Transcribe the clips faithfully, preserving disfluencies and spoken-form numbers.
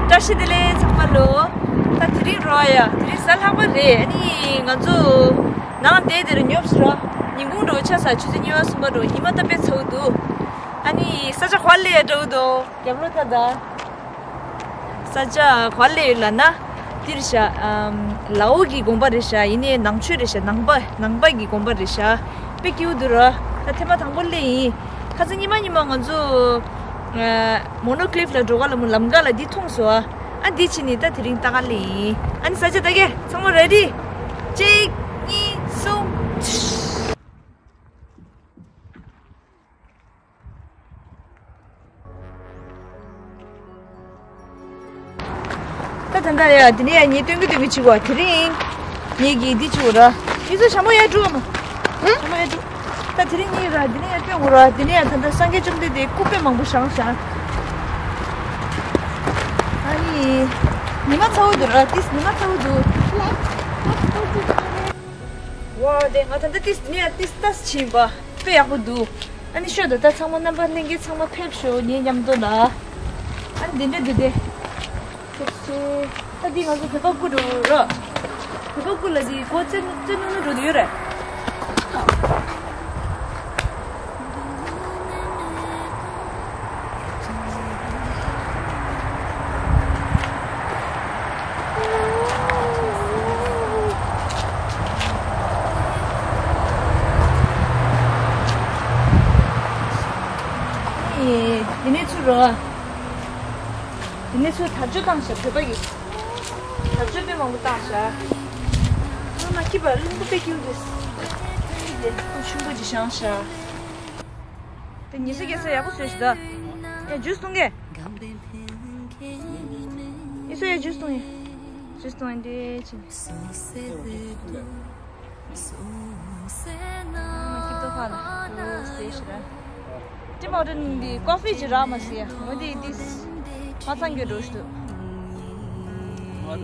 བཀྲ་ཤིས་བདེ་ལེགས་ཚང་མ་ལོ། ད་དེ་རིང་རོ་ཡ་དེ་རིང་གཟའ་ལྷག་པ་རེད། ཨ་ནི་ང་ཚོ་ནང་བསྡད་དེར་ཉོབ་སི་རོ། ཉིན་གུང་འགྲོ་ཆ་ས་ཆུ་ཚོད་གཉིས་པ་གསུམ་པ་འགྲོ། ཉི་མ་ད་དཔེ་ཚ་བོ་འདུག་ཨ་ནི་ས་ཆ་ག་པར་སླེབས་འགྲོ་འདུག་རྒྱབ་ལོ་ད་ད། ས་ཆ་ག་པར་སླེབས་ཡོད་ལབ་ན། འདིར་ཤ། ཨམ། ལའོ་གི་དགོན་པ་རེད་ཤ། ཡིན་ནའི་ནང་ཆོས་རེད་ཤ། ནང་པ་ནང་པ་གི་དགོན་པ་རེད་ཤ། དཔེ་སྐྱིད་པོ་འདུག་ར། ད་ཐེངས་མ་དང་པོ་སླེབས་ཡིན། ཁ་སང་ཉི་མ་ཉི་མ་ང་ཚོ། ཨ། མོ་ནོ་ཀླིབ་ལ་འགྲོ་ག་ལ་མོ་ལམ་ཀ་ལ་འདི་མཐོང་སོང་ཨ། ཨ་འདི་ཕྱིན་ནི་ད་དེ་རིང་ལྟ་ག་སླེབས་ཡིན། ཨ་ནི་ས་ཆ་ལྟ་གེ་ཚང་མ་རེ་ཌི། གཅིག་གཉིས། གསུམ། ད་ད་ད་ཡ་དེ་ནས་ཡ་ངས་སྟོན་གི་སྟོན་གི་བྱེད་དགོས། དེ་རིང་ངས་ཀྱིས་འདི་བྱེད་དགོས་ར། ངས་ཚོ་ཞྭ་མོ་ཡར་འགྲོ་མ། ཞྭ་མོ་ཡར་འགྲོ། ད་དེ་རིང་ངས་ར་དེ་ནས་ཡ་སྟོན་དགོས་ར། དེ་ནས་ཡ་ད་ད་སངས་རྒྱས་བཅོམ་ལྡན་འདས་སྐུ་དཔེ་མང་པོ་བཞེངས་བཞག་ཨ་ནི་ཉི་མ་ཚ་བོ་འདུག་ར། ཏིས་ཉི་མ་ཚ་བོ་འདུག་ཝ་དེ་ང་ད་ད་ཏིས་དེ་ནས་ཡ་ཏིས་ཏས་ཕྱིན་པ་དཔེ་ཡག་པོ་འདུག་ཨ་ནི་ཤོད་ད། ད་ཚང་མ་རྣམ་པ་ལྷན་རྒྱས་ཚང་མ་ཕེབས་ཤོག་ངའི་མཉམ་དུ་ལ། ཨ་ནི་འདི་འདྲ་འདུག་སྟེ། ཕེབས་ཤོག་ད་འདི་ང་ཚོ་བོད་པ་སྐུ་འགྲོ་རོགས། བོད་པ་སྐུ་ལ་འདི་སྒོ་རྩེ་རྩེ་ནུ་ནུ་འགྲོ་འདུག་ཡོད་རེད། ཨེ། དེ་ནས་ཚུར་རོ། དེ་ནས་ཚུར་དར་ལྕོག་བཏང་ཤག་བོད་པ་གི། དར་ལྕོག་དཔེ་མང་པོ་བཏང་ཤག་ཨ་མ་སྐྱིད་པ་རླུང་བུ་དཔེ་སྐྱིད་འདུག་དེ་ཆུན་པོ་ཅིག་བཞེངས་ཤག་དེ་ཉི་ཟེར་རྒྱལ་ས་ཡག་པོ་བཟོས་ཤག་ད། ཡ་ཇུས་འཐུང་གེ་ཨི་སོ་ཡ་ཇུས་འཐུང་ཡ། ཇུས་འཐུང་ཡ་འདི་ཕྱིན། ཨ་མ་སྐྱིད་པོ་ཁ་ལ་ཇུས་དེ་ཤི་ར། ཏི་མོ་ཏན་འདི་ཀོ་ཧྥི་ཅིག་རག་མ་སི་ཡ། འོ་དེ་དེ་མ་ཚང་གི་འགྲོ་ཤི་འདུག་ཨ།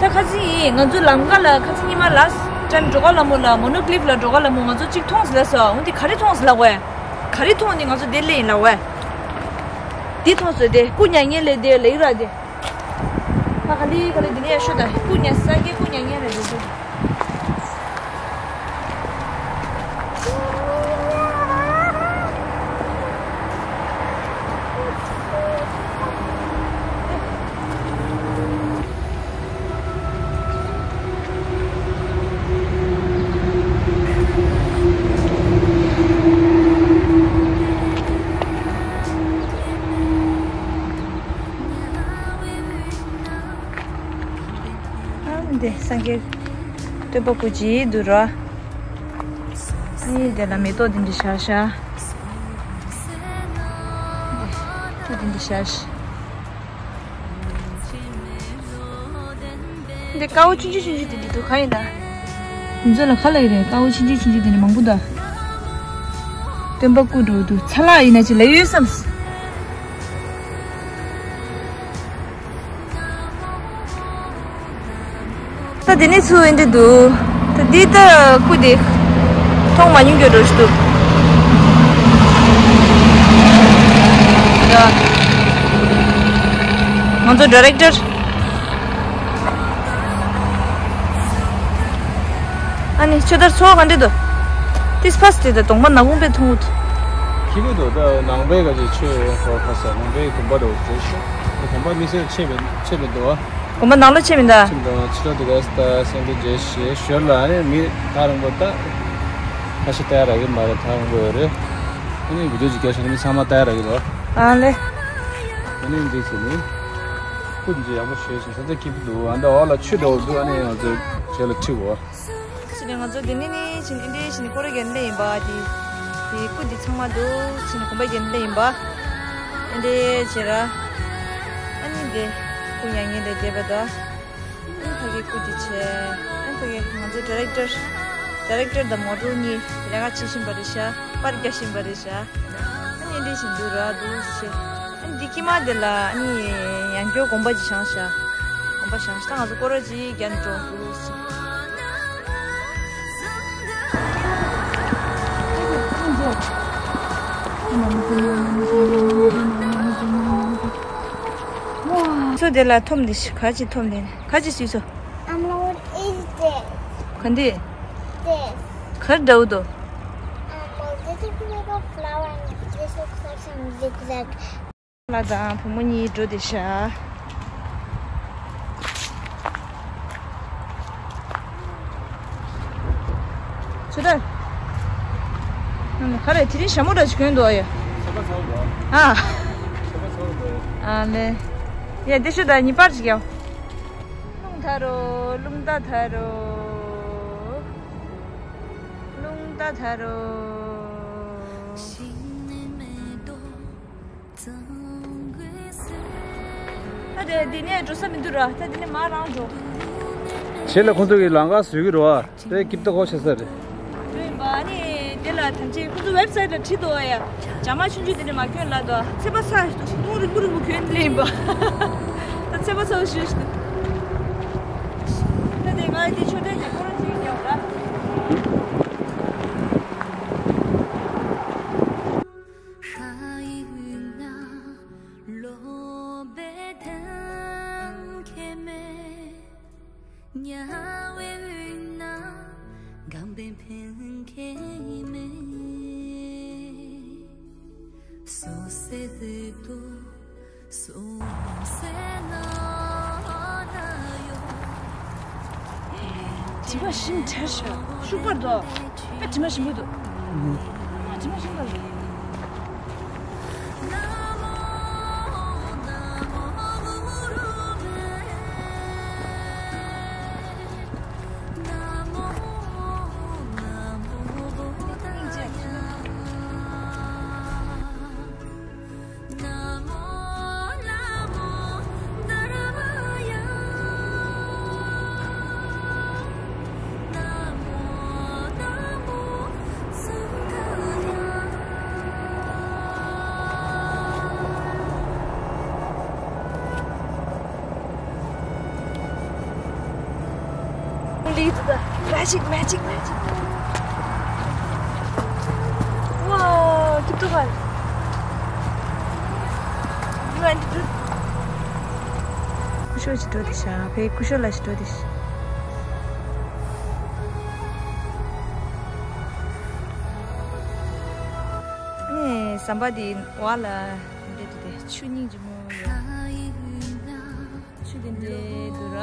ད་ཁ་སང་ཡིན། ང་ཚོ་ལམ་ཁ་ལ་ཁ་སང་ཉི་མ་ལ་ཅན་འགྲོ་ག་ལ་མོ་ལ་མོ་ནོ་ཀླིབ་ལ་འགྲོ་ག་ལ་མོ་ང་ཚོ་གཅིག་མཐོང་ཟེར་ལ་སོ། འོན་ཏེ་ག་རེ་མཐོང་ཟེར་ལ་བས། ག་རེ་མཐོང་ནི་ང་ཚོ་དེ་ལེ་ཡིན་ལ་བས། དེ་མཐོང་ཟེར་དེ་སྐུ་མྱ་ངན་ལས་དེ་ལེགས་ར་དེ། ཕ་ག་ལི་ག་ལི་དེ་ནས་ཡ་ཤོད་ད་སྐུ་མྱ་སངས་རྒྱས་སྐུ་མྱ་ངན་ལས་དེ་དེ། ཨ་འདི་སངས་རྒྱས་སྟོན་པ་སྐུ་ཅིག་འདུག་ར། ཨེ་དེ་ལ་མེ་ཏོག་འདི་འདྲ་ཤར་ཤར། འདི་འདི་འདྲ་ཤར་ཤར། འདི་དཀར་པོ་ཆུང་ཆུང་ཆུང་ཆུང་འདི་འདྲ་འདུག་གང་ཡིན་ད། འདི་ཚོ་ལ་ཁ་ལ་ཡི་རེད། དཀར་པོ་ཆུང་ཆུང་ཆུང་ཆུང་འདི་འདྲ་མང་པོ་འདུག་སྟོན་པ་སྐུ་འགྲོ་འདུག་ཚ་ལག་ཡིན་ན་ཅི་ལ་ཡོད་བསམ། ད་དེ་ནས་ཚུར་འདི་འདུག་ད་འདི་ལྟ་སྐུ་དེ་མཐོང་མ་མྱོང་རྒྱུ་འགྲོ་ཞིག་འདུག་ང་ཚོ་ཌི་རེག་ཊར། ཨ་ནི་ཆོས་དར་ཚོ་ག་འདྲ་འདུག་ཏིས་ཕ་སི་ཏི་ད་གདོང་པ་ནག་པོ་དཔེ་མཐོང་གི་འདུག་ཁྱི་ལོ་དོ་ད་ནང་པའི་ག་ཅིག་ཆོས་ཧོ་ཁ་ས་ནང་པའི་དགོན་པ་དོ་རེ་ཤོ་ད་དགོན་པ་མི་སེར་ཆེ་བའི་ཆེ་བའི་དོ། དགོན་པ་ནང་ལོ་ཆེ་མི་འདའ། ཆེ་དོ་དེ་ག་ས་ད་སེང་གེ་རྗེ་ཞེས་ཞོར་ལ་ཨ་ནི་མི་ཐག་རིང་པོ་ད་ཁ་ཤས་ལྟ་ཡ་རག་གི་མ་རེད། ཐག་རིང་པོ་ཡོད་རེད། ཨ་ནི་བི་ཌིའོ་ཅིག་རྒྱག་ཤོར་ནི་མི་ཚང་མ་ལྟ་ཡ་རག་གི་རོ། ཨ་ལེ། ཨ་ནི་འདི་ཟེར་ནི། སྐུ་འདི་ཡག་པོ་ཞེས་ཤིང་ས་ཆ་སྐྱིད་པོ་འདུག་ཨ་ད་འོག་ལ་ཆུ་འདྲ་བོ་འདུག་ཨ་ནི་ང་ཚོའི་རྗེས་ལ་ཁྲིད་འོ། ཕྱི་ནས་ང་ཚོ་འདི་ནས་ནི་ཕྱིན་འདི་འདྲའི་ཕྱིན་ནས་སྐོར་ར་རྒྱན་ལེ་ཡིན་པ་དེ། དེ་སྐུ་འདི་ཚང་མ་འདུག་ཕྱིན་ནས་གོམ་པ་རྒྱན་ལེ་ཡིན་པ། འདི་འདྲའི་བྱེད་ར། ཨ་ནི་འདི། སྐུ་མྱ་ངན་ལས་འདས་པ་དང་། ཨ་ཕ་གི་སྐུ་དེ་བྱས། ཨ་ཕ་གི་ང་ཚོའི་ཌི་རེག་ཊར། ཌི་རེག་ཊར་དང་མོ་ཌེལ་གཉིས་ལས་ཀ་བྱེད་བཞིན་པ་རེད་ཤག་པར་རྒྱག་བཞིན་པ་རེད་ཤག་ཨ་ནི་འདི་བཞིན་འདུག་ར་འདུག་ཟེར། ཨ་ནི་འདི་དཀྱིལ་མ་དེ་ལ་ཨ་ནི་ཡང་སྐྱར་དགོན་པ་ཅིག་བཞེངས་ཤག་དགོན་པ་བཞེངས་ཤག་ད་ང་ཚོ་སྐོར་ར་ཅིག་རྒྱག་ནས་འགྲོ་འདུག་ཟེར། ཚོ་དེ་ལ་འཐོམ་དེ་ཤི་ག་ཅི་འཐོམ་དེ་ག་ཅི་སུས་སོ། I'm not eat this. ག་འདི། This. གར་འདྲ་བོ་འདུག Um, this is like a flower and this looks like some zigzag. ལ་དང་བུ་མོ་གཉིས་འགྲོ་བསྡད་ཤག་ཚུ་ད། ག་རེ་དེ་རིང་ཞྭ་མོ་འདྲ་ཞིག་གྱོན་འདུག་ཨ་ཡ། ཚ་བ་ཚ་བ་འདུག་ཨ། ཚ་བ་ཚ་བ་འདུག་ཨ་ལེ། ཡ་འདི་ཤོད་ད་ཉི་པར་ཅིག་ཡ། རླུང་ཐ་རོ་རླུང་རྟ་ཐ་རོ། རླུང་རྟ་ཐ་རོ། ད་དེ་འདི་ནས་འགྲོ་ས་མི་འདུག་ར། ད་འདི་ནས་མར་རང་འགྲོ། བྱེད་ལ་ཁོང་ཚོ་གི་ལམ་ཁ་བཟོས་ཀྱི་རེད་བ། དེ་སྐྱིད་ཏོ་གོ་ཤེས་ས་རེད། འགྲོ་ཡིན་པ། ཨ་ནི་དེ་ལ་ཐམས་ཅད་ཁོང་ཚོ་ཝེབ་སའིཊ་ལ་བྲིས་འདུག་ཨ་ཡ། རྒྱ་མ་ཆུང་ཆུང་དེ་ནས་མ་གྱོན་ལ་དོ། ཚེ་པ་ས་ཐུང་རིང་པོ་རིང་པོ་གྱོན་ལེ་ཡིན་པ། ད་ཚེ་པ་ས་ཞུ་ཞུ། ད་དེ་ང་དེ་ཆོས་དྲན་དེ་ཁོ་རང་ཅིག་རྒྱག་ར། དྲི་མ་ཞིམ་དྲགས་ཤག་ཤུག་པར་འདུག་དཔེ་དྲི་མ་ཞིམ་པོ་འདུག་ཨ་དྲི་མ་ཞིམ་པ་རེད། Magic, magic, magic. Wow, keep the one. You want to do? ཀུ་ཤོ་ཅིག་འགྲོ་དེ་ཤ། ཕའི་ཀུ་ཤོ་ལ་ཞིག་འགྲོ་དེ་ཤ། ནས་ཟམ་པ་དེ་བ་ལ་འདྲེ་དེ་དེ་ཆུ་སྙིང་རྗེ་མོ་ཡོད། ཆུ་དེ་འདྲེ་འདུག་ར། ཨ་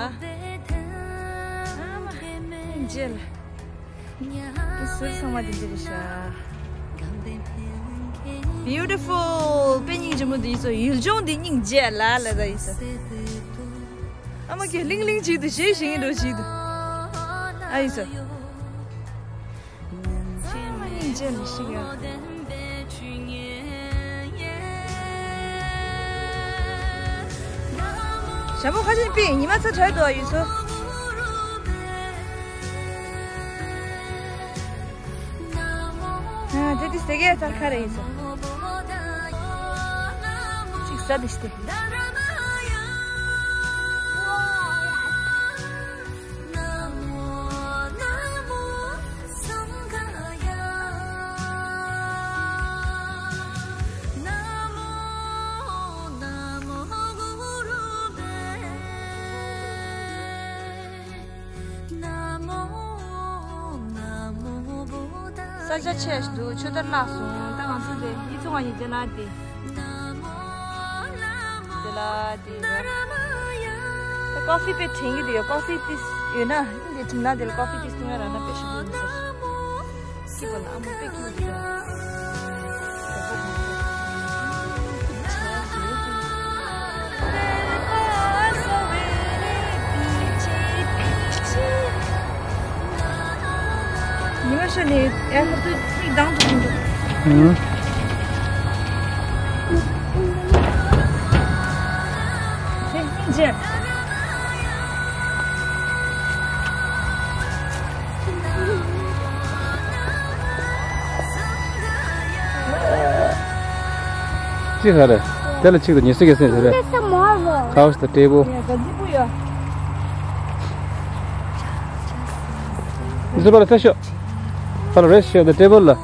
མ། སྙིང་རྗེ་ལ། དེ་ཟུར་ཚང་མ་དེ་འདྲེ་རེད་ཤག Beautiful. དཔེ་སྙིང་རྗེ་མོ་འདི་ཡིན་སོ། ཡུལ་ལྗོངས་འདི་སྙིང་རྗེ་ལ་ལ་ད་ཡིན་སོ། ཨ་མ་ཁྱེད་ལིང་ལིང་བྱེད་དུ་ཞེས་ཞེས་འགྲོ་བྱེད་དུ། ཨ་ཡིན་སོ། ཨ་མ་སྙིང་རྗེ་མི་ཤིག་ཡ། ཞྭ་མོ་ཁ་ཆེན་པི་ཉི་མ་ཚ་དྲག་འདུག་ཨ་ཡིན་སོ། ཨ། དེ་དེ་ཟེ་གེ་ཚར་ཁ་རེ་ཡིན་སོ། ཅིག་ཟ་དེ་ཤི་དེ། ས་ཆ་ཆེ་ཞིག་འདུག་ཆུ་དར་བརླག་སོང་། ད་ང་ཚོ་དེ་ཡིད་ཚོང་བ་ཡིན་དེ་ན་དེ། དེ་ལ་དེ་ར། ད་ཀོ་ཧྥི་དཔེ་དྲན་གྱི་འདུག་ཡ། ཀོ་ཧྥི་ཏིས་ཡོད་ན་འདི་དྲིམ་ན་དེ་ལ་ཀོ་ཧྥི་ཏིས་བཏུང་ཡ་རག་ན་དཔེ་ཞིག་འདུག་ཟེར། སྐྱིད་པ་ལ་ཨ་མ་དཔེ་སྐྱིད་པ་འདུག་ཉི་མ་ཤར་ནས་ཨེར་པོར་ཊི་མིག་གདངས་འདུག་འདུག་ཧུམ། ཧེ་སྙིང་རྗེ། ག་རེད། དེ་ལ་གཅིག་དང་ཉི་ཤུ་གི་སེམས་ཟེར་རེད། That's a marble. How's the table? This is about a special. About a rest here, the table. Table.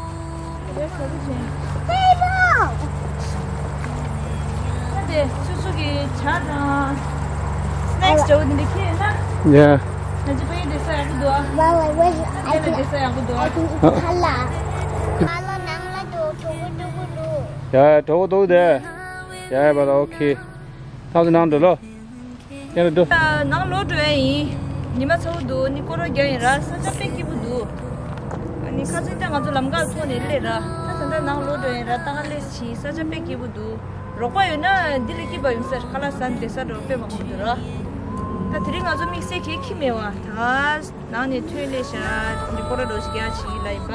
དེ་སུ་སུ་གི་ཇ་དང་སི་ནེག་སི་འདྲ་བོ་འདི་འདྲ་ཁྱེར་ན། Yeah. ན་ཅི་པའི་བསྡད་ས་ཡག་པོ་འདུག་ཨ། Mama, what is, I དེ་ལ་can, བསྡད་ས་ཡག་པོ་འདུག་ཨ། I can eat color. Color ནང་ལ་འགྲོ་གྲོགས་པོ་འགྲོ་གི་འདུག Yeah, གྲོགས་པོ་འདུག་དེ། Yeah, but okay. ཐབས་ནང་འགྲོ་ལོ། ཡར་འགྲོ། ནང་ལོག་འགྲོ་ཡ་ཡིན། ཉི་མ་ཚ་པོ་འདུག་ནི་སྐོར་ར་རྒྱག་ཡིན་ར། ས་ཆ་དཔེ་སྐྱིད་པོ་འདུག་ཨ་ནི་ཁ་སང་ད་ང་ཚོ་ལམ་ཁ་ཐོག་ནས་སླེབས་ར། ད་ད་ལྟ་ནང་ལོག་འགྲོ་ཡིན་ར། ད་ག་སླེབས་ཤིང་ས་ཆ་དཔེ་སྐྱིད་པོ་འདུག་རོགས་པ་ཡོད་ན་འདི་ལས་སྐྱིད་པ་ཡོང་ས་རེད། ཁ་ལག་ཟ་བསྡད་ས་འགྲོ་དཔེ་མང་པོ་འདུག་ར། ད་དེ་རིང་ང་ཚོ་དམིགས་བསལ་གྱི་ཁྱི་མེད་པ་ད། ནང་ནས་ཐོན་སླེབས་ཤག་འདི་སྐོར་ར་འགྲོ་ཞིག་རྒྱག་ཅིག་ལ་ཡིན་པ།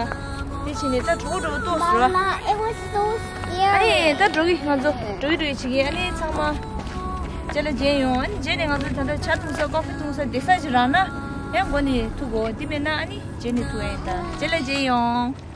དེ་ཕྱིན་ནས་ད་གྲོགས་པོ་འགྲོ་ཏོག་ཟེར་བ། Mama, it was so scary. ཨ་ནི་ད་འགྲོ་གི་ང་ཚོ་འགྲོ་གི་འགྲོ་གི་བྱེད་ཀྱི། ཨ་ནི་ཚང་མ་རྗེས་ལ་མཇལ་ཡོང་། ཨ་ནི་རྗེས་ནས་ང་ཚོ་ད་ལྟ་ཇ་འཐུང་ས་ཀོ་ཧྥི་འཐུང་ས་བསྡད་ས་ཞིག་རག་ན་ཡང་སྒོ་ནས་ཐུག་གོ། དེ་མེད་ན་ཨ་ནི་རྗེས་ནས་ཐུག་ཨེ་ད། རྗེས་ལ་མཇལ་ཡོང་།